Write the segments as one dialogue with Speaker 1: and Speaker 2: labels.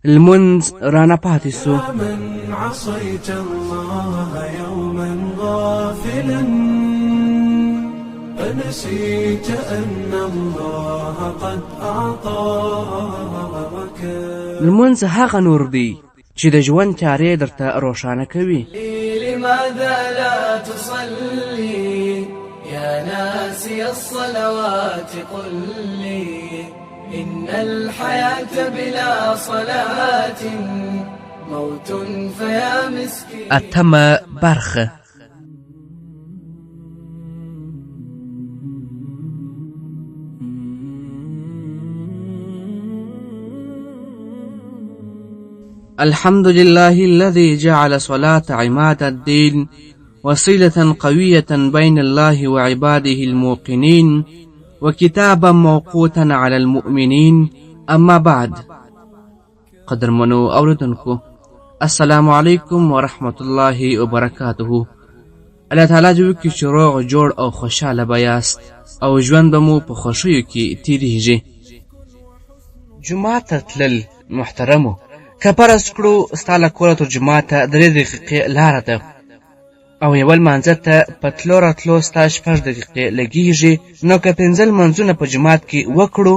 Speaker 1: لمونځ رانه پاتې سو.
Speaker 2: من عصيت الله يوما غافلا أنسيت أن الله قد أعطاك.
Speaker 1: لمونځ هغه نور دی چې د ژوند تیارې درته روښانه کوي.
Speaker 2: لماذا لا تصلي يا ناسي الصلوات قل لي إن الحياة بلا صلاة موت فيا مسكين.
Speaker 1: اتمه برخه. الحمد لله الذي جعل صلاة عماد الدين وسيلة قوية بين الله وعباده الموقنين وكتابا موقوتا على المؤمنين. أما بعد. قدرمنو اوریدونکو، السلام علیکم ورحمت الله وبرکاته. الله تعالی دې وکړي چې روغ جوړ او خوشحاله به یاست او ژوند به مو په خوښیو کې تیریږي. جومات ته تلل محترمو، که فرض کړو ستا له کوره تر جوماته 3 دقیقې لاره ده او یوه لمانځه ته په تلو راتلو ستا 6 دقیقې لګیږي، نو که 5 لمونځونه په جومات کې وکړو،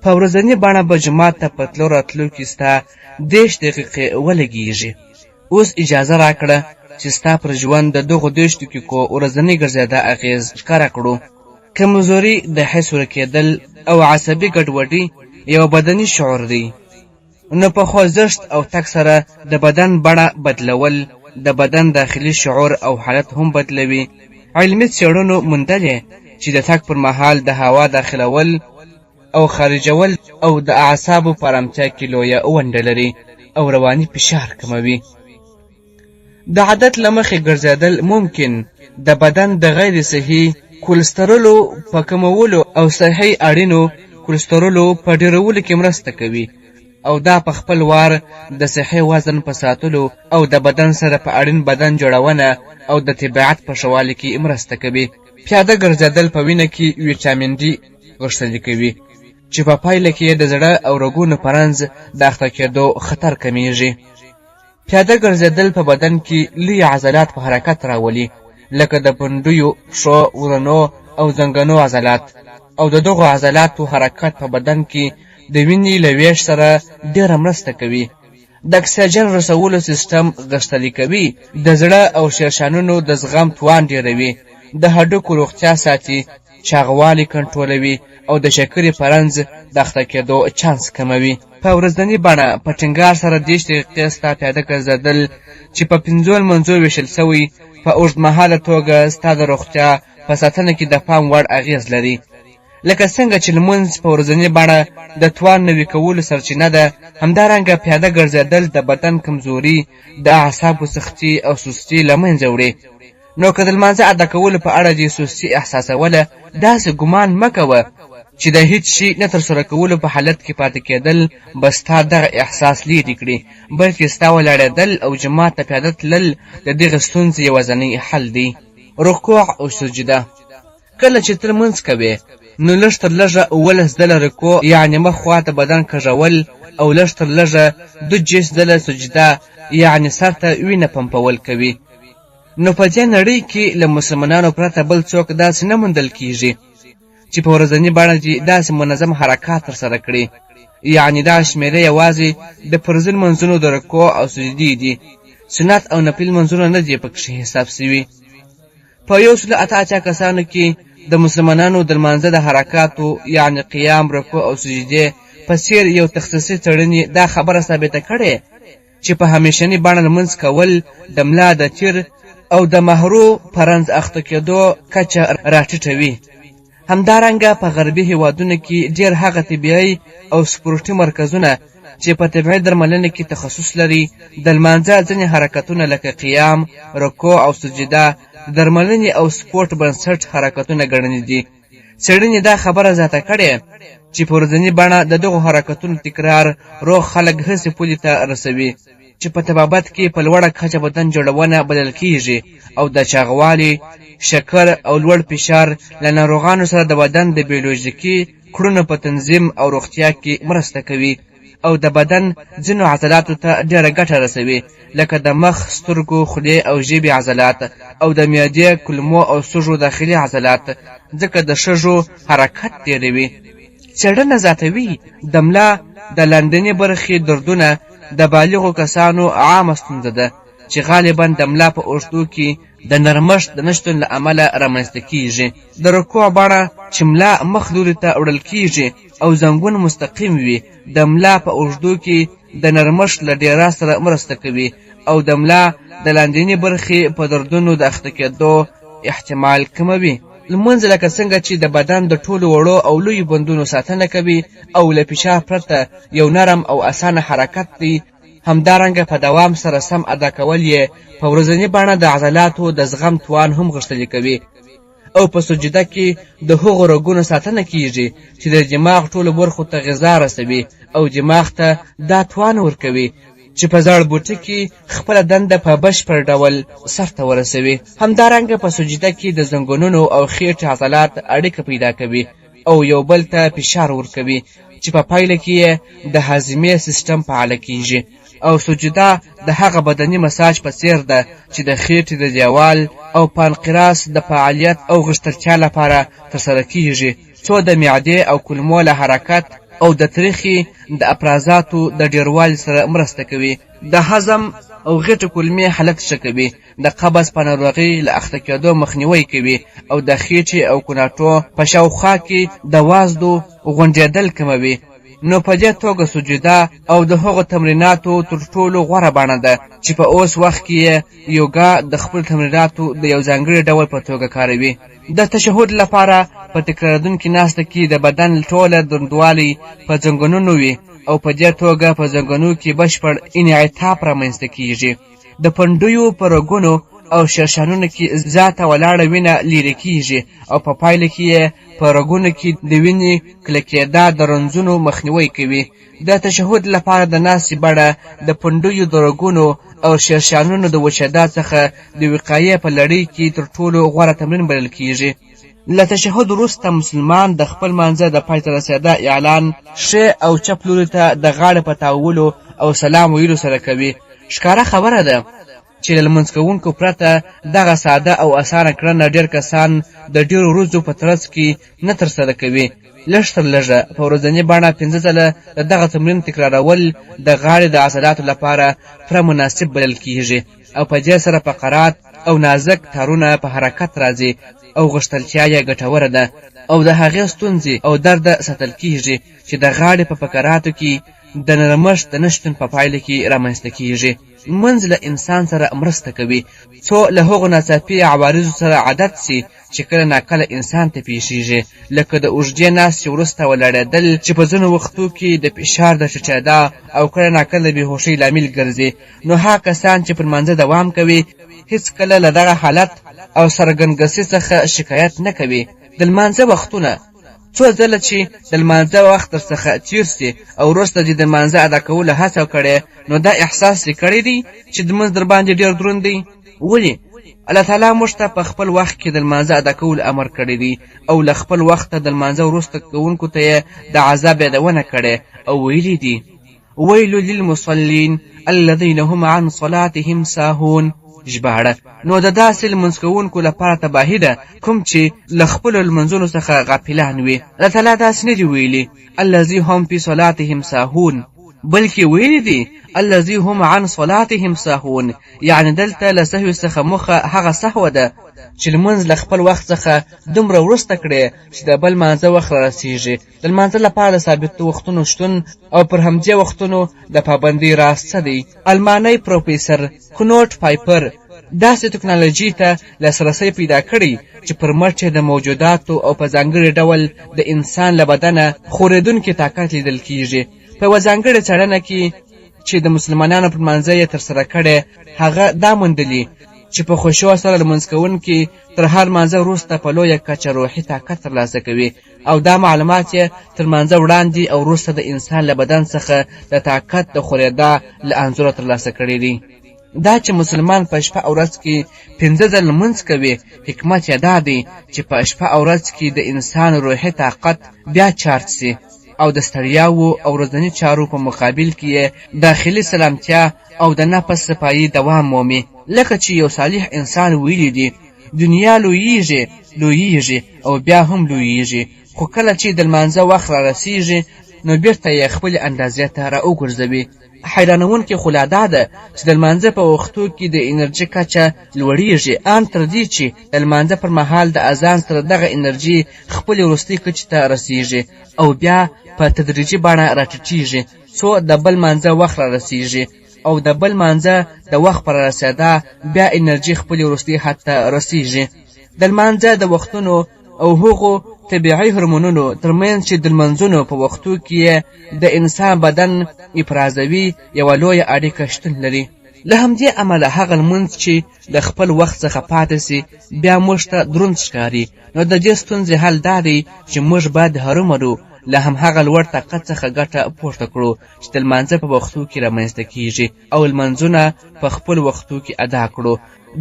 Speaker 1: په ورځني بڼه به جومات ته په تلو راتلو کې ستا 30 دقیقې ولګیږي. اوس اجازه راکړه چې ستا پر ژوند د دغو 30 دقیقو ورځنۍ ګرځېدا اغېز ښکاره کړو. کمزوري، د حس ورکېدل او عصبي ګډوډي یو بدني شعور دی، نو په خوځښت او تګ سره د بدن بڼه بدلول د بدن داخلي شعور او حالت هم بدلوي. علمي څېړنو موندلې چې د تګ پر مهال د هوا داخلول او خارجول او د اعصابو په ارامتیا کې لویه ونډه لري او رواني فشار کموي. د عادت له مخې ګرځېدل ممکن د بدن د غیر صحي کولسترولو په کمولو او صحي اړینو کولسترولو په ډېرولو کې مرسته کوي او دا په خپل وار د صحي وزن په ساتلو او د بدن سره په اړین بدن جوړونه او د طبیعت په ښه والي کې مرسته کوي. پیاده ګرځېدل په وینه کې ویټامین ډي غښتلي کوي چې په پایله کې د زړه او رګونو په رنځ د اخته کېدو خطر کمیږي. پیاده ګرځېدل په بدن کې لوی عضلات په حرکت راولي، لکه د پنډیو، پښو، ورنو او زنګنو عضلات، او د دغو عضلاتو حرکت په بدن کې د وینې له ویش سره ډېره مرسته کوي. د اکسیجن رسولو سیستم غښتلی کوي، د زړه او شیرشانونو د زغم توان ډېروي، د هډوکو روغتیا ساتي، چاغوالی کنټرولوي او د شکرې په رنځ د اخته کېدو چانس کموي. په ورځني بڼه په ټینګار سره 30 دقیقې ستا پیاده ګرځېدل چې په 5 لمونځو ویشل شوی، په اوږدمهاله توګه ستا د روغتیا په ساتنه کې د پام وړ اغېز لري. لکه څنګه چې لمونځ په ورځني بڼه د توان نوي کولو سرچینه ده، همدارنګه پیاده ګرځېدل د بدن کمزوري، د اعصابو سختي او سستي له منځه وړي. نو که د لمانځه ادا کولو په اړه دې سستي احساسوله، داسې ګمان مه کوه چې د هیڅ شي نه ترسره کولو په حالت کې پاتې کېدل به ستا دغه احساس لیرې کړي، بلکې ستا ولاړېدل او جومات ته پیاده تلل د دغې ستونزې یوازنی حل دی. رکوع او سجده. کله چې ته لمونځ کوې نو لږ تر لږه 17 ځله رکوع یعنې مخ خوا ته بدن کږول او لږ تر لږه 22 ځله سجده یعنې سر ته وینه پمپول کوي. نو په دې نړۍ کې له مسلمانانو پرته بل څوک داسې نه موندل کیږي چې په ورځني بڼه دې داسې منظم حرکات ترسره کړي. یعنې دا شمېرې یوازې د فرضي لمونځونو د رکوع او سجدې دي، سنت او نفلي لمونځونه نه دي پکښې حساب سوي. په 188 کسانو کې د مسلمانانو د لمانځه د حرکاتو یعنې قیام، رکوع او سجدې په څېر یو تخصصي څېړنې دا خبره ثابته کړې چې په همیشني بڼه لمونځ کول د ملا د تیر او د مهرو په رنځ اخته کېدو کچه راټیټوي. همدارنګه په غربي هیوادونو کې ډېر هغه طبیعي او سپورټي مرکزونه چې په طبیعي درملنه کې تخصص لري، د لمانځه ځینې حرکتونه لکه قیام، رکوع او سجده د درملنې او سپورټ بنسټ حرکتونه ګڼلي دي. څېړنې دا خبره زیاته کړې چې په ورځني بڼه د دغو حرکتونو تکرار روغ خلک هسې پولې ته رسوي چې په طبابت کې په لوړه کچه بدن جوړونه بلل کیږي او د چاغوالي، شکر او لوړ فشار له ناروغانو سره د بدن د بیولوژیکي کړنو په تنظیم او روغتیا کې مرسته کوي. او د بدن ځینو عضلاتو ته ډېره ګټه رسوي، لکه د مخ، سترګو، خولې او ژبې عضلات او د معدې، کولمو او سږو داخلي عضلات، ځکه د شږو حرکت ډېروي. څېړنه زیاتوي، د ملا د لاندنۍ برخې دردونه د بالغو کسانو عامه ستونزه ده، چې غالبا د ملا په اوږدو کې د نرمښت د نشتون له امله رامنځته کیږي. د رکوع بڼه چې ملا مخ لوري ته وړل کیږي او زنګون مستقیم وي، د ملا په اوږدو کې د نرمښت له ډېرا سره مرسته کوي او د ملا د لاندیني برخې په دردونو د اخته کېدو احتمال کموي. لمونځ لکه څنګه چې د بدن د ټولو وړو او لویو بندونو ساتنه کوي او له فشار پرته یو نرم او اسانه حرکت دی، همدارنګه په دوام سره سم ادا کول یې په ورځني بڼه د عضلاتو د زغم توان هم غښتلی کوي او په سجده کې د هغو رګونو ساتنه کیږي چې د دماغ ټولو برخو ته غذا رسوي او دماغ ته دا توان ورکوي چې په زړ بوټي کې خپله دنده په بشپړ ډول سرته ورسوي. همدارنګه په سجده کې د زنګونونو او خېټې عضلات اړیکه پیدا کوي او یو بل ته فشار ورکوي چې په پایله کې یې د هاضمې سیستم فعاله کیږي او سجده د هغه بدني مساج په څیر ده چې د خېټې د دیوال او پانقراس د فعالیت او غښتلتیا لپاره ترسره کیږي، څو د معدې او کولمو له حرکت او د تریخي د افرازاتو د ډیروالي سره مرسته کوي، د هضم او غټې کولمې حالت ښه کوي، د قبض په ناروغۍ له اخته کېدو مخنیوی کوي او د خېټې او کوناټو په شاوخوا کې د وازدو غونډېدل کموي. نو په دې توګه سجده او د هغو تمریناتو تر ټولو غوره بڼه ده چې په اوس وخت کې یې یوګا د خپلو تمریناتو د یو ځانګړي ډول په توګه کاروي. د تشهد لپاره په تکرارېدونکې ناسته کې د بدن ټوله دروندوالی په زنګونونو وي او په دې توګه په زنګونو کې بشپړ انعطاف رامنځته کیږي. د پنډیو په رګونو او شرشانونو کې زیاته ولاړه وینه لیرې کیږي او په پایله کې یې په رګونو کې د وینې کلکېدا د رنځونو مخنیوی کوي. د تشهد لپاره د ناستې بڼه د پنډیو د رګونو او شرشانونو د وچېدا څخه د وقایې په لړۍ کې تر ټولو غوره تمرین بلل کیږي. له تشهد وروسته مسلمان د خپل لمانځه د پای ته رسېدا اعلان ښې او چپ لوري ته د غاړې په تاوولو او سلام ویلو سره کوي. ښکاره خبره ده چې له لمونځ کوونکو پرته دغه ساده او اسانه کړنه ډېر کسان د ډېرو ورځو په ترڅ کې نه ترسره کوي. لږ تر لږه په ورځني بڼه 5 ځله د دغه تمرین تکرارول د غاړې د عضلاتو لپاره پوره مناسب بلل کیږي او په دې سره فقرات او نازک تارونه په حرکت راځي او غښتلتیا یې ګټوره ده او د هغې ستونزې او درده ساتل کیږي چې د غاړې په فقراتو کې د نرمښت د نشتون په پایله کې رامنځته کیږي. لمونځ له انسان سره مرسته کوي څو له هغو ناڅاپي عوارضو سره عادت سي چې کله ناکله انسان ته پیښیږي، لکه د اوږدې ناستې وروسته ولاړېدل چې په ځینو وختو کې د فشار د ټیټېدا او کله ناکله د بېهوښۍ لامل ګرځي. نو هغه کسان چې پر لمانځه دوام کوي هیڅکله له دغه حالت او سرګنګسي څخه شکایت نه کوي. د لمانځه وختونه څو ځله چې د لمانځه وخت درڅخه تېر سي او وروسته دې د لمانځه ادا کولو هڅه کړې، نو دا احساس دې کړی دی چې لمونځ درباندې ډېر دروند دی؟ ولې؟ الله تعالی موږ ته په خپل وخت کې د لمانځه ادا کولو امر کړی دی او له خپل وخته د لمانځه وروسته کوونکو ته یې د عذاب یادونه کړې او ویلي دي: ویل للمصلین الذین هم عن صلاتهم ساهون. ژباړه: نو د داسې لمونځ کوونکو لپاره تباهي ده کوم چې له خپلو لمونځونو څخه غافلان وي. الله تعالی داسې نه دي ویلي الذي هم فی صلاتهم ساهون، بلکې ویلي دي الذي هم عن صلاتهم ساهون، یعنې دلته له سهوې څخه موخه هغه سهوه ده چې لمونځ له خپل وخت څخه دومره وروسته کړې چې د بل لمانځه وخت رارسیږي. د لمانځه لپاره د ثابتو وختونو شتون او پر همدې وختونو د پابندۍ راز څه دی؟ الماني پروفیسر کنوټ پایپر داسې ټکنالوژي ته لاسرسی پیدا کړی چې پر مټ یې د موجوداتو او په ځانګړي ډول د انسان له بدنه خورېدونکي طاقت لیدل کیږي. په یوه ځانګړې څېړنه کې چې د مسلمانانو پر لمانځه یې ترسره کړې، هغه دا موندلي چې په خشوع سره لمونځ کوونکي تر هر لمانځه وروسته په لویه کچه روحي طاقت ترلاسه کوي او دا معلومات یې تر لمانځه وړاندې او وروسته د انسان له بدن څخه د طاقت د خورېدا له انځوره ترلاسه کړي دي. دا چې مسلمان په شپه او ورځ کې 5 ځل لمونځ کوي، حکمت یې دا دی چې په شپه او ورځ کې د انسان روحي طاقت بیا چارج سي او د ستړیاوو او ورځني چارو په مقابل کې یې داخلي سلامتیا او د نفس صفایي دوام مومي. لکه چې یو صالح انسان ویلي دي، دنیا لوییږي، لوییږي او بیا هم لوییږي، خو کله چې د لمانځه وخت رارسیږي نو بیرته یې خپلې اندازې ته راوګرځوي. حیرانوونکې خو لا دا ده چې د لمانځه په وختو کې د انرژي کچه لوړیږي، ان تر دې چې د لمانځه پر مهال د اذان سره دغه انرژي خپلې وروستۍ کچې ته رسیږي او بیا په تدریجي بڼه راټیټیږي څو د بل لمانځه وخت رارسیږي او د بل لمانځه د وخت پر رسېدا بیا انرژي خپلې وروستۍ حد ته رسیږي. د لمانځه د وختونو او هغو طبیعي هورمونونو ترمنځ چې د لمانځونو په وختو کې یې د انسان بدن افرازوي یوه لویه اړیکه شتون لري. له همدې امله هغه لمونځ چې له خپل وخت څخه پاتې سي بیا موږ ته دروند ښکاري. نو د دې ستونزې حل دا دی چې موږ باید هرومرو له همهغه لوړ طاقت څخه ګټه پورته کړو چې د لمانځه په وختو کې رامنځته کیږي او لمانځونه په خپل وختو کې ادا کړو.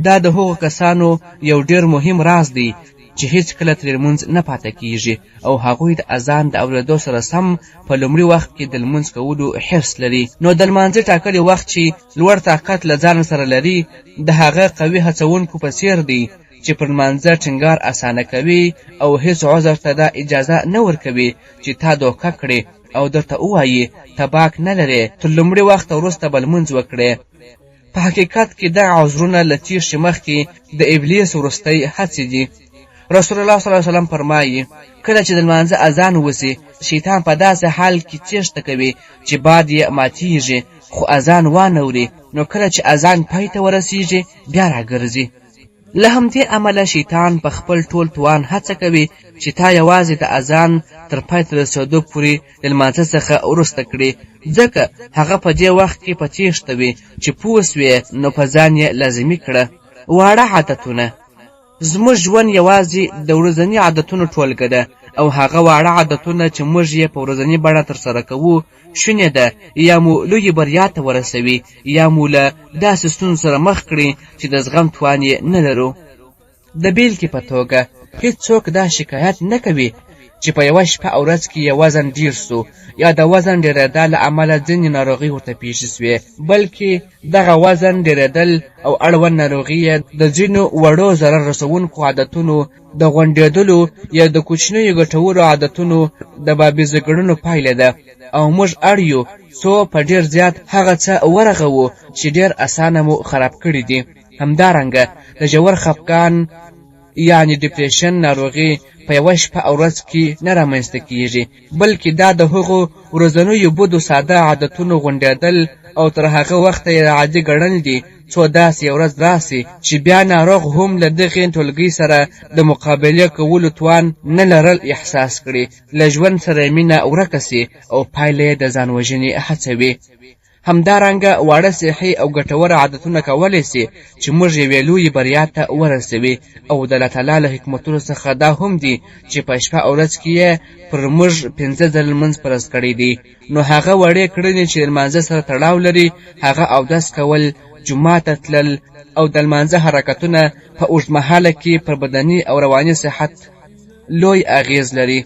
Speaker 1: دا د هغو کسانو یو ډیر مهم راز دی چې هیڅکله ترې لمونځ نه پاته کیږي او هغوی د اذان د اورېدو سره سم په لومړي وخت کې د لمونځ کولو حرص لري. نو د لمانځه ټاکلی وخت چې لوړ طاقت له ځانه سره لري د هغه قوي هڅوونکو په څیر دی چې پر لمانځه ټینګار اسانه کوي او هیڅ عذر ته دا اجازه نه ورکوي چې تا دوکه کړي او درته ووایي ته باک نه لرې، تر لومړي وخته وروسته به لمونځ وکړې. په حقیقت کې دغه عذرونه له تیښتې مخکې د ابلیس وروستۍ هڅې دي. رسول الله صلی الله علیه وسلم فرمایي، کله چې د لمانځه اذان وسي شیطان په داسې حال کې تیښته کوي چې باد یې ماتیږي، خو اذان وانوري، نو کله چې اذان پای ته ورسیږي بیا راګرځي. له همدې امله شیطان په خپل ټول توان هڅه کوي چې تا یوازې د اذان تر پای ته رسېدو پورې د لمانځه څخه وروسته کړي، ځکه هغه په دې وخت کې په تېښته وي چې پوه سوې نو په ځان یې لازمي کړه. واړه عادتونه زموږ ژوند یوازې د ورځني عادتونو ټولګه ده او هغه واړه عادتونه چې موږ یې په ورځني بڼه ترسره کوو شونې ده یا مو لویې بریا ته ورسوي یا مو له داسې ستونزو سره مخ کړي چې د زغم توان یې نه لرو. د بیلګې په توګه هیڅوک دا شکایت نه کوي چې په یوه شپه او ورځ کې یې وزن ډیر سو یا د وزن ډېرېدا له امله ځینې ناروغۍ ورته پیښې سوې، بلکې دغه وزن ډېرېدل او اړوند ناروغي یې د ځینو وړو ضرر رسوونکو عادتونو د غونډېدلو یا د کوچنیو ګټورو عادتونو د بابیزه ګڼلو پایله ده او موږ اړ یو څو په ډېر زیات هغه څه ورغوو چې ډېر اسانه مو خراب کړي دي. همدارنګه د ژور خفګان یعنی ډیپریشن ناروغي په یوه شپه او ورځ کې نه رامنځته کیږي، بلکې دا د هغو ورځنیو بدو ساده عادتونو غونډېدل او تر هغه وخته یې عادي ګڼل دي څو داسې یوه ورځ راسي چې بیا ناروغ هم له دغې ټولګۍ سره د مقابلې کولو توان نه لرل احساس کړي، له ژوند سره یې مینه ورکه سي او پایله یې د ځان وژنې هڅه وي. همدارنګه واړه صحي او ګټور عادتونه کولی سي چې موږ یوې لویې بریا ته ورسوي او د الله تعالی له حکمتونو څخه دا هم دي چې په شپه او ورځ کې یې پر موږ پنځه ځله لمونځ فرض کړی دی. نو هغه وړې کړنې چې د لمانځه سره تړاو لري، هغه اودس کول، جومات ته تلل او د لمانځه حرکتونه په اوږدمهاله کې پر بدني او رواني صحت لوی اغېز لري.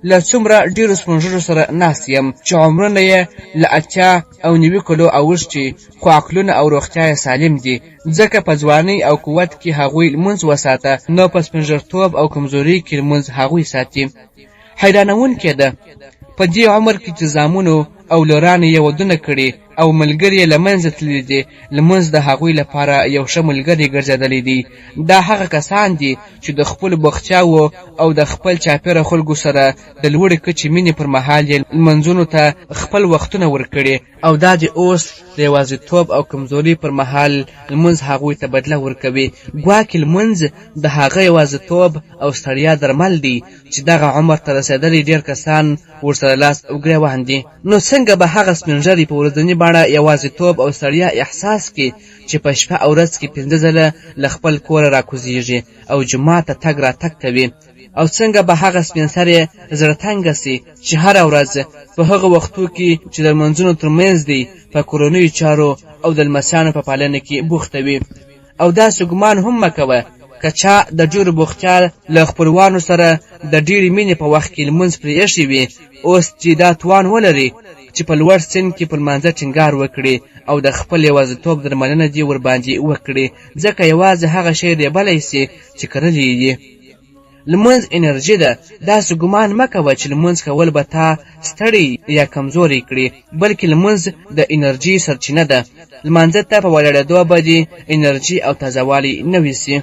Speaker 1: له څومره ډېرو سپین سره ناست یم چې عمرونه یې له 80 او 90 کلو اوښتي، خو عقلونه او روغتیا یې سالم دي، ځکه په ځوانۍ او قوت کې هغوی لمونځ وساته، نو په سپینږیرتوب او کمزورۍ کې لمونځ هغوی ساتي. حیرانوونکې ده په دې عمر کې چې زامنو او لورانو یې ودونه کړي او ملګري یې له منځه تللي دي، لمونځ د هغوی لپاره یو ښه ملګری ګرځېدلی دی. دا هغه کسان دي چې د خپلو بوختیاوو او د خپل چاپېره خلکو سره د لوړې کچې مینې پر مهال یې لمونځونو ته خپل وختونه ورکړي او دا دي اوس د یوازیتوب او کمزورۍ پر مهال لمونځ هغوی ته بدله ورکوي. ګواکې لمونځ د هغه یوازیتوب او ستړیا درمل دی چې دغه عمر ته رسېدلي ډېر کسان ورسره لاس او ګرېوان دي. نو څنګه به هغه سپین ږیری په ورځني بڼه یوازیتوب او ستړیا احساس کړي چې په شپه او ورځ کې پنځه ځله له خپل کوره راکوزیږي او جومات ته تګ راتګ کوي؟ او څنګه به هغه سپین سرې زړه تنګه سي چې هره ورځ په هغو وختو کې چې د لمونځونو ترمنځ دی په کورنیو چارو او د لمسیانو په پالنه کې بوخته وي؟ او داسې ګمان هم مه کوه که چا د ډېرو بوختیا له خپلوانو سره د ډېرې مینې په وخت کې لمونځ پرې ایښی وي، اوس چې دا توان ولري چې په لوړ سن کې پر لمانځه ټینګار وکړي او د خپل یوازیتوب درملنه دې ورباندې وکړي، ځکه یوازې هغه شی رېبلی شي چې کرلی یې دي. لمونځ انرژي ده، داسې ګمان مه کوه چې لمونځ کول به تا ستړی یا کمزوری کړي، بلکې لمونځ د انرژي سرچینه ده. لمانځه ته په ولاړېدو به دې انرژي او تازه والی نوي شي.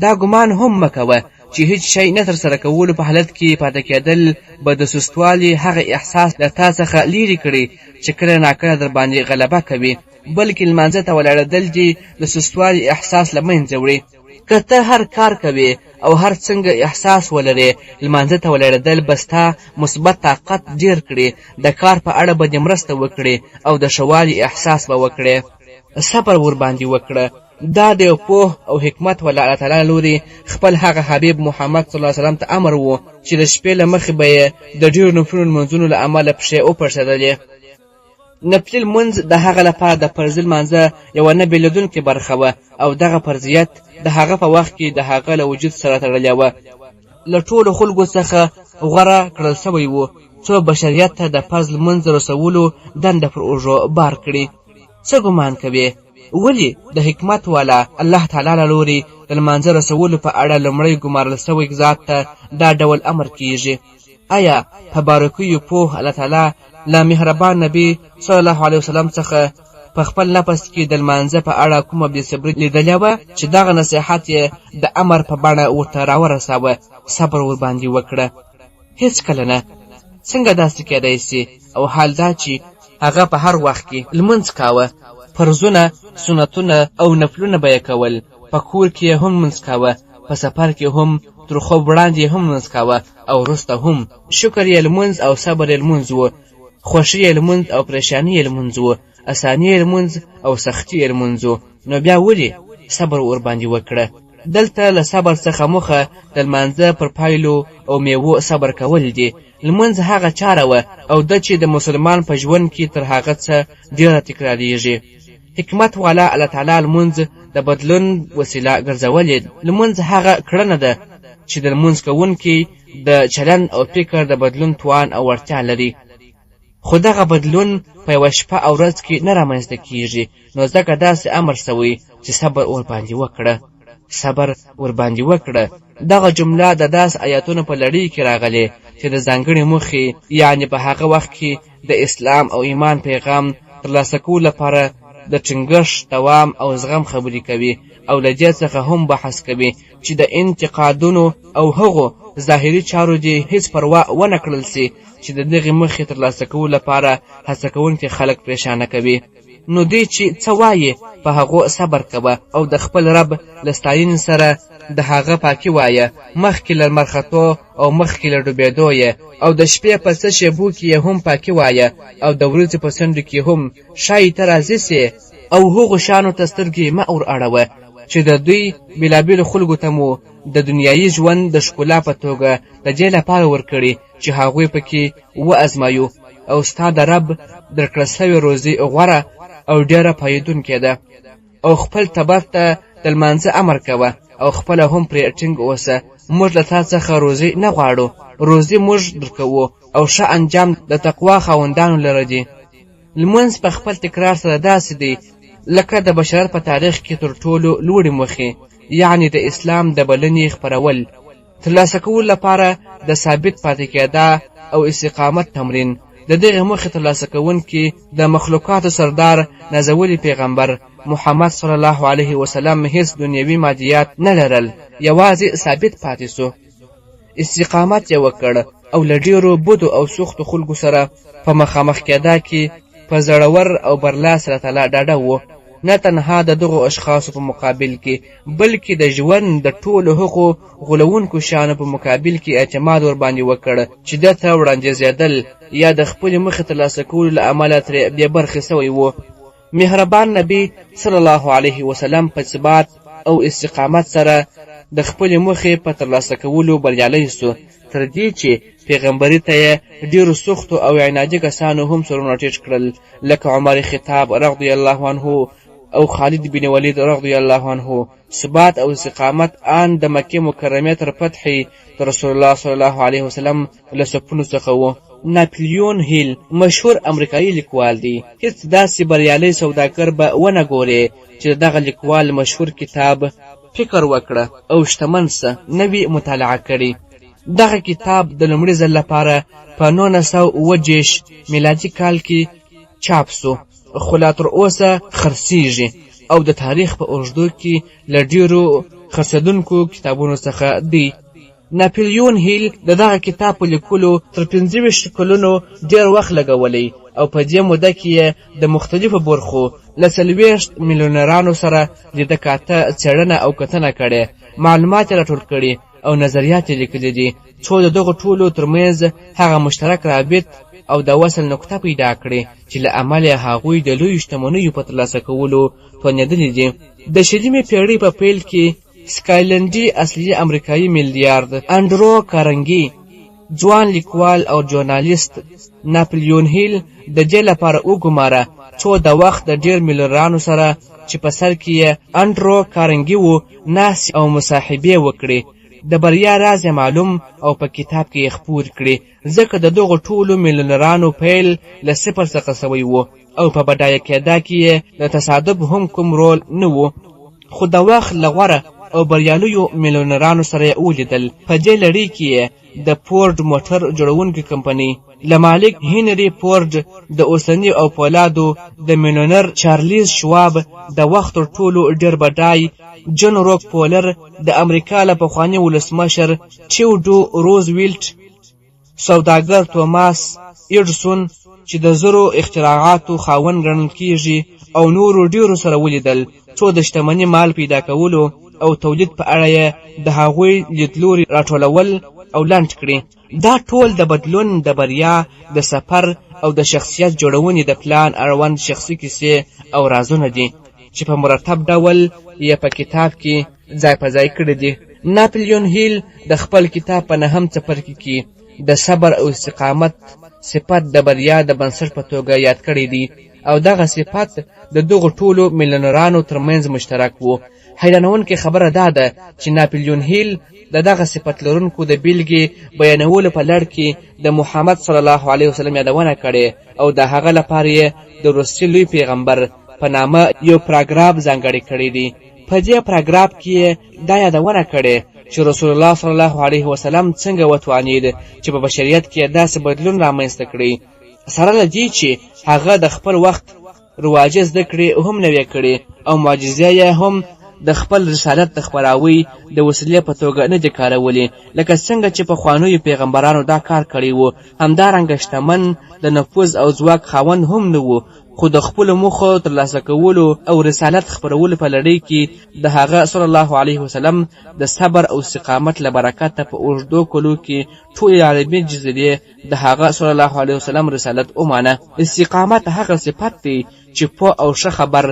Speaker 1: دا ګمان هم مه کوه چې هیڅ شی نه ترسره کولو په حالت کې پاتې کېدل به د سستوالي هغه احساس له تا څخه لیرې کړي چې کله ناکله درباندې غلبه کوي، بلکې لمانځه ته ولاړېدل دې د سستوالي احساس له منځه وړي. که ته هر کار کوې او هر څنګه احساس ولرې، لمانځه ته ولاړېدل به ستا مثبت طاقت ډېر کړي، د کار په اړه به دې مرسته وکړي او د ښه والي احساس به وکړې. صبر ورباندې وکړه. دا د یو پوه او حکمت والا الله تعالی له لوري خپل هغه حبیب محمد صلی الله علیه وسلم ته امر و چې د شپې له مخې به یې د ډېرو نفلونو لمونځونو له امله پښې وپړسېدلې. نفلي لمونځ د هغه لپاره د فرضي لمانځه یوه نه بېلېدونکې برخه وه او دغه فرضیت د هغه په وخت کې د هغه له وجود سره تړلې وه. له ټولو خلکو څخه غوره کړل شوی و څو بشریت ته د فرض لمونځ رسولو دنده پر اوږو بار کړي. څه ګمان کوې؟ ولې د حکمت والا الله تعالی له لوري د لمانځه رسولو په اړه لومړی ګمارل شوی ذات ته دا ډول امر کیږي؟ ایا په باریکیو پوه الله تعالی له مهربان نبی صلی الله علیه وسلم څخه په خپل نفس کې د لمانځه په اړه کومه بې صبري لیدلې وه چې دغه نصیحت یې د امر په بڼه ورته راورساوه؟ صبر ورباندې وکړه. هیڅکله نه. څنګه داسې کېدای سي؟ او حال دا چې هغه په هر وخت کې لمونځ کاوه، فرضونه، سنتونه او نفلونه به یې کول، په کور کې یې هم لمونځ کاوه، په سفر کې هم، تر خوب وړاندې یې هم لمونځ کاوه او وروسته هم. شکر یې لمونځ او صبر یې لمونځ و، خوښي یې لمونځ او پریشاني یې لمونځ و، اساني یې لمونځ او سختي یې لمونځ و، نو بیا ولې صبر ورباندې وکړه؟ دلته له صبر څخه موخه د لمانځه پر پایلو او میوو صبر کول دي. لمونځ هغه چاره وه او ده چې د مسلمان په ژوند کې تر هغه څه ډېره تکراریږي. حکمت والا الله تعالی لمونځ د بدلون وسیله ګرځولې. لمونځ هغه کړنه ده چې د لمونځ کوونکي د چلند او فکر د بدلون توان او وړتیا لري. خو دغه بدلون په یوه شپه او ورځ کې نه رامنځته کیږي، نو ځکه داسې امر شوی چې صبر ورباندې وکړه. صبر ورباندې وکړه. دغه جمله د داسې آیاتونو په لړۍ کې راغلې چې د ځانګړې موخې، یعنې په هغه وخت کې د اسلام او ایمان پیغام ترلاسه کولو لپاره د ټینګښت، دوام او زغم خبرې کوي او له دې څخه هم بحث کوي چې د انتقادونو او هغو ظاهري چارو دې هیڅ پروا ونه کړل سي چې د دغې موخې ترلاسه کولو لپاره هڅه کوونکي خلک پرېشانه کوي. نو دوی چې څه وایي په هغو صبر کوه او د خپل رب له ستاینې سره د هغه پاکي وایه، مخکې له لمر ختو او مخکې له ډوبېدو یې، او د شپې په څه شېبو کې یې هم پاکي وایه او د ورځې په څنډو کې هم، ښایي ته راضي سې. او هغو شیانو ته سترګې مه ور اړوه چې د دوی بېلابېلو خلکو ته مو د دنیایي ژوند د ښکلا په توګه د دې لپاره ورکړي چې هغوی پکې وازمایو، او ستا د رب درکړه سوې روزي غوره او ډېره پایېدونکې ده. او خپل تبر ته د لمانځه امر کوه او خپله هم پرې ټینګ اوسه. موږ له تا څخه روزي نه غواړو، روزي موږ درکوو، او ښه انجام د تقوا خاوندانو لره دي. لمونځ په خپل تکرار سره داسې دی لکه د بشریت په تاریخ کې تر ټولو لوړې موخې، یعنې د اسلام د بلنې خپرول، ترلاسه کولو لپاره د ثابت پاتې کېدا او استقامت تمرین. د دغې موخې ترلاسه کوونکي د مخلوقاتو سردار نازولي پیغمبر محمد صلی الله علیه وسلم هیڅ دنیوي مادیات نه لرل، یوازې ثابت پاتې سو. استقامت یې وکړ او له ډېرو بدو او سختو خلکو سره په مخامخ کېدا کې په زړور او برلاس الله تعالی ډاډه و. نه تنها د دغو اشخاصو په مقابل کې، بلکې د ژوند د ټولو هغو غولوونکو شیانو په مقابل کې اعتماد ورباندې وکړ چې ده ته وړاندیزېدل یا د خپلې موخې ترلاسه کولو له امله ترې بې برخې شوی و. مهربان نبی صلی الله علیه وسلم په ثبات او استقامت سره د خپلې موخې په ترلاسه کولو بریالی سو، تر دې چې پیغمبري ته یې ډېرو سختو او عنادي کسانو هم سرونه ټیټ کړل، لکه عمر خطاب رضی الله عنه. او خالد بن ولید رضی الله عنه ثبات او استقامت آن د مکې مکرمې تر فتحې د رسول الله صلی الله علیه وسلم له صفونو څخه و. ناپلیون هیل مشهور امریکایي لیکوال دی. هیڅ داسې بریالی سوداګر به ونه ګورې چې د دغه لیکوال مشهور کتاب فکر وکړه او شتمن سه نه وي مطالعه کړی. دغه کتاب د لومړي ځل لپاره په 1937 میلادي کال کې چاپ سو، خو لا تر اوسه خرڅیږي او د تاریخ په اوږدو کې له ډیرو خرڅېدونکو کتابونو څخه دی. ناپلیون هیل د دغه کتاب په لیکلو تر 25 کلونو ډیر وخت لګولی او په دې موده کې یې د مختلفو برخو له 40 میلیونرانو سره لیده کاته، څېړنه او کتنه کړې، معلومات یې راټول کړي او نظریات یې لیکلي دي، څو د دغو ټولو ترمنځ هغه مشترک رابط او د وصل نقطه پیدا کړي چې له امله یې هغوی د لویو شتمنیو په ترلاسه کولو توانېدلي دي. د شلمې پېړۍ په پیل کې سکایلنډي اصلي امریکایي میلیارد انډرو کارنګي ځوان لیکوال او ژورنالیست ناپلیون هیل د دې لپاره وګماره څو د وخت د ډېر میلیونرانو سره چې په سر کې یې انډرو کارنګي و ناستې او مصاحبې وکړي، د بریا راز یې معلوم او په کتاب کې یې خپور کړي، ځکه د دغو ټولو میلیونرانو پیل له صفر څخه شوی و او په بډایه کېدا کې یې د تصادف هم کوم رول نه و. خو د وخت له غوره او بریالیو میلیونرانو سره یې ولیدل. په دې لړۍ کې یې د فورډ موټر جوړونکې کمپنۍ له مالک هنري فورډ، د اوسني او پولادو د میلیونر چارلیز شواب، د وخت تر ټولو ډېر بډای جن روک پولر، د امریکا له پخواني ولسمشر تیوډو روزویلټ، سوداګر توماس ایډسون چې د زرو اختراعاتو خاوند ګڼل کیږي او نورو ډیرو سره ولیدل، څو د شتمني مال پیدا کولو او تولید په اړه یې د هغوی لیدلوري راټولول او لنډ کړي. دا ټول د بدلون، د بریا، د سفر او د شخصیت جوړونې د پلان اړوند شخصي کیسې او رازونه دي چې په مرتب ډول یې په کتاب کې ځای په ځای کړي دي. ناپلیون هیل د خپل کتاب په نهم څپرکي کې د صبر او استقامت صفت د بریا د بنسټ په توګه یاد کړی دی او دغه صفت د دغو ټولو میلیونرانو ترمنځ مشترک و. حیرانوونکې خبره دا ده چې ناپلیون هیل د دغه صفت لرونکو د بیلګې بیانولو په لړ کې د محمد صلی الله علیه وسلم یادونه کړې او د هغه لپاره یې د وروستي لوی پیغمبر په نامه یو پراګراف ځانګړی کړی دی. په دې پراګراف کې یې دا یادونه کړې چې رسول الله صلی الله علیه وسلم څنګه وتوانید چې په بشریت کې داسې بدلون رامنځته کړي، سره له دې چې هغه د خپل وخت رواجي زده کړې هم نه وې کړې او معجزې یې هم د خپل رسالت د خپراوي د وسیلې په توګه نه دي کارولې، لکه څنګه چې پخوانیو پیغمبرانو دا کار کړی و. همدارنګه شتمن، د نفوذ او ځواک خاوند هم نه و، خو د خپلو موخو ترلاسه کولو او رسالت خپرولو په لړۍ کې د هغه صلی الله علیه وسلم د صبر او استقامت له برکته په اوږدو کلو کې ټولې عربي جزیرې د هغه صلی الله علیه وسلم رسالت ومانه. استقامت هغه صفت دی چې پوه او ښه خبر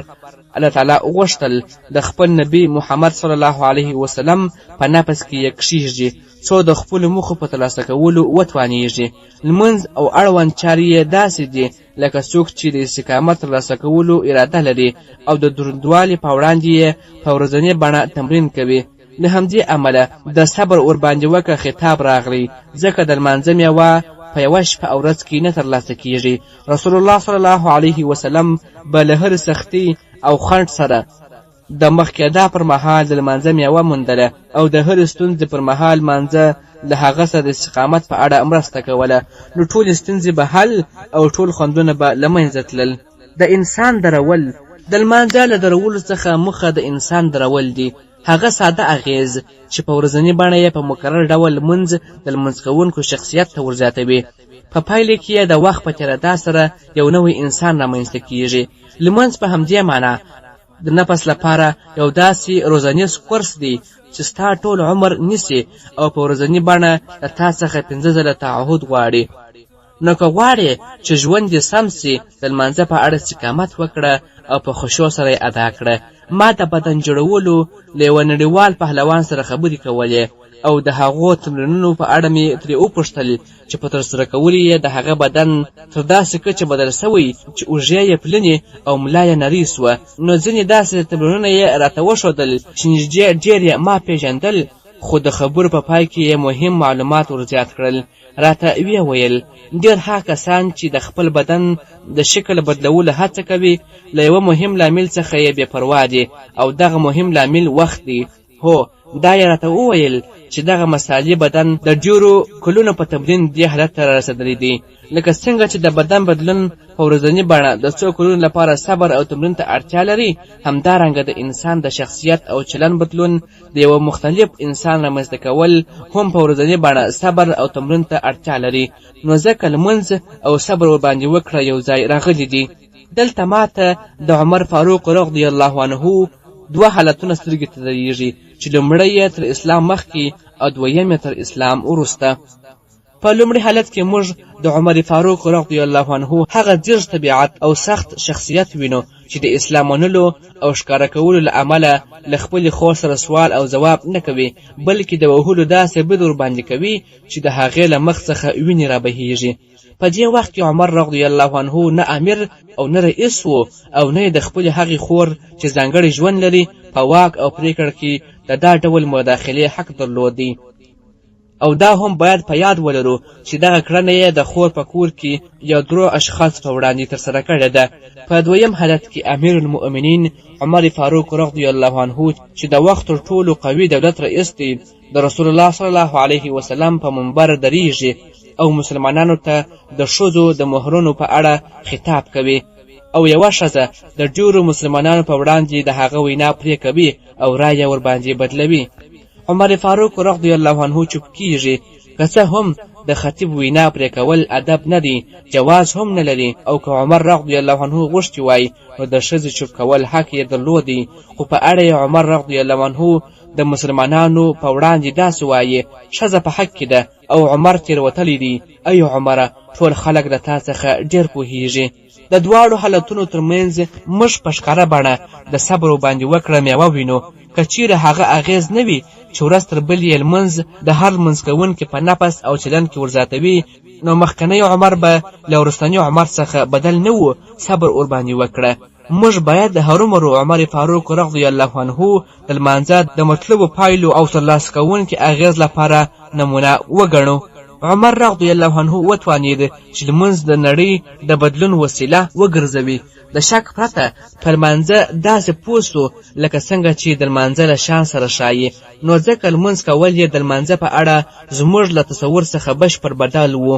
Speaker 1: الله تعالی وغوښتل د خپل نبي محمد صلی الله علیه وسلم په نفس کې یې کښېږدي، څو د خپلو موخو په ترلاسه کولو وتوانیږي. لمونځ او اړوند چارې یې داسې دي لکه څوک چې د استقامت ترلاسه کولو اراده لري او د دروندوالي په وړاندې یې په ورځنۍ بڼه تمرین کوي. له همدې امله د صبر ورباندې وکړه خطاب راغلی، ځکه د لمانځه میوه په یوه شپه او ورځ کې نه ترلاسه کیږي. رسول الله صلی الله علیه وسلم به له هرې سختۍ او خنډ سره د مخ کېدا پر مهال د لمانځه میوه موندله او د هرې ستونزې پر مهال لمانځه له هغه سره د استقامت په اړه مرسته کوله، نو ټولې ستونزې به حل او ټول خنډونه به له منځه تلل. د انسان درول د لمانځه له درولو څخه موخه د انسان درول دي، هغه ساده اغېز چې په ورځني بڼه یې په مکرر ډول لمونځ د لمونځ کوونکو شخصیت ته ورزیاتوي. په پایله کې یې د وخت په تېرېدا سره یو نوی انسان رامنځته کیږي. لمونځ په همدې معنا د نفس لپاره یو داسې روزنیز کورس دی چې ستا ټول عمر نیسي او په ورځني بڼه له تا څخه 5 ځله تعهد غواړي. نو که غواړې چې ژوند دې سم سي، د لمانځه په اړه استقامت وکړه او په خشوع سره یې ادا کړه. ما د بدن جوړولو له یوه نړیوال پهلوان سره خبرې کولې او د هغو تمرینونو په اړه مې ترې وپوښتل چې په ترسره کولو یې د هغه بدن تر داسې کچې بدل شوی چې اوږې یې پلنې او ملا یې نرۍ شوه، نو ځینې داسې تمرینونه یې راته وښودل چې نږدې ډېر یې ما پېژندل، خو د خبرو په پای کې یې مهم معلومات ور زیات کړل. راته ویې ویل، ډېر هغه کسان چې د خپل بدن د شکل بدلولو هڅه کوي، له یوه مهم لامل څخه یې بې پروا دي او دغه مهم لامل وخت دی. هو، دا یې راته وویل چې دغه مثالي بدن د ډېرو کلونو په تمرین دې حالت ته رارسېدلی دی. لکه څنګه چې د بدن بدلون په ورځني بڼه د څو کلونو لپاره صبر او تمرین ته اړتیا لري، همدارنګه د انسان د شخصیت او چلند بدلون د یوه مختلف انسان رامنځته کول هم په ورځني بڼه صبر او تمرین ته اړتیا لري، نو ځکه لمونځ او صبر ورباندې وکړه یو ځای راغلي دي. دلته ماته د عمر فاروق رضی الله عنه دوه حالتونه سترګې ته درېږي چې لومړی یې تر اسلام مخکې او دویم یې تر اسلام وروسته. په لومړي حالت کې موږ د عمر فاروق رضی الله عنه هغه ځیږ طبیعت او سخت شخصیت وینو چې د اسلام منلو او ښکاره کولو له امله له خپلې خور سره سوال او ځواب نه کوي، بلکې د وهلو داسې بد ورباندې کوي چې د هغې له مخ څخه وینې رابهیږي. په دې وخت کې عمر رضی الله عنه نه امیر او نه رئیس و او نه یې د خپلې هغې خور چې ځانګړی ژوند لري په واک او پرېکړه کې د دا ډول مداخلې حق درلود دی. او دا هم باید په یاد ولرو چې دغه کړنه یې د خور په کور کې یو درو اشخاصو په وړاندې ترسره کړې ده. په دویم حالت کې امیر المؤمنین عمر فاروق رضی الله عنه چې د وخت تر ټولو قوي دولت رئیس دی، د رسول الله صلی الله علیه وسلم په منبر درېږي او مسلمانانو ته د ښځو د مهرونو په اړه خطاب کوي او یوه ښځه د ډېرو مسلمانانو په وړاندې د هغه وینا پرې کوي او رایه ورباندې بدلوي. عمر فاروق رضی الله عنه چوپ کیږي، که څه هم د خطیب وینا پرې کول ادب نه دی، جواز هم نه لري، او که عمر رضی الله عنه غوښتي وای نو د ښځې چوپ کول حق یې درلودی، خو په اړه یې عمر رضی الله عنه د مسلمانانو په وړاندې داسې وایي، ښځه په حق کې ده او عمر تېروتلی دی، ای عمره ټول خلک له تا څخه ډېر پوهیږي. د دواړو حالتونو ترمنځ موږ په ښکاره بڼه د صبر باندې وکړه میوه وینو. که چیرې هغه اغېز نه وي چې ورځ تر بلې یې لمونځ د هر لمونځ کوونکي په نفس او چلند کې ورزیاتوي، نو مخکنی عمر به له وروستني عمر څخه بدل نه و. صبر ورباندې وکړه. موږ باید د هرومرو عمر فاروق رضی الله عنه د لمانځه د مطلوبو پایلو او ترلاسه کوونکي اغېز لپاره نمونه وګڼو. عمر رضی الله عنه وتوانید چې لمونځ د نړۍ د بدلون وسیله وګرځوي. د شک پرته په لمانځه داسې پوه سو لکه څنګه چې د لمانځه له شان سره ښایي، نو ځکه لمونځ کول یې د لمانځه په اړه زموږ له تصور څخه بشپړ بدل و.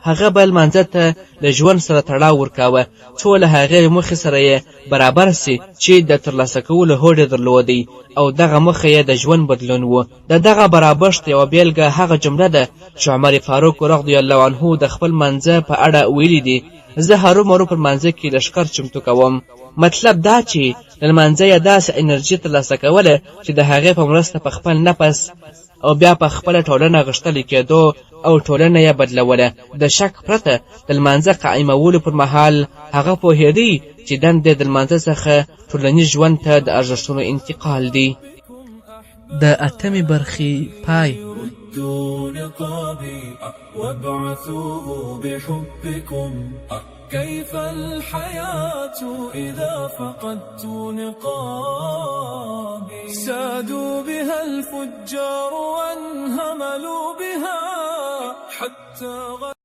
Speaker 1: هغه به لمانځه ته له ژوند سره تړاو ورکاوه، څو له هغې موخې سره یې برابر سي چې د ترلاسه کولو هوډ یې درلودی او دغه موخه یې د ژوند بدلون و. د دغه برابرښت یوه بېلګه هغه جمله ده چې عمر فاروق رضی الله عنه د خپل لمانځه په اړه ویلي دي، زه هرومرو په لمانځه کې لښکر چمتو کوم. مطلب دا چې له لمانځه یې داسې انرژي ترلاسه کوله چې د هغې په مرسته په خپل نفس او بیا په خپله ټولنه غښتلي کېدو او ټولنه یې بدلوله. د شک پرته د لمانځه قایمولو پر مهال هغه پوهېدی چې دنده د لمانځه څخه ټولنیز ژوند ته د ارزښتونو انتقال دی. د اتمې برخې پای.
Speaker 2: وابعثوه بحبكم كيف الحياة إذا فقدت نقابي سادوا بها الفجار وانهملوا بها حتى غ...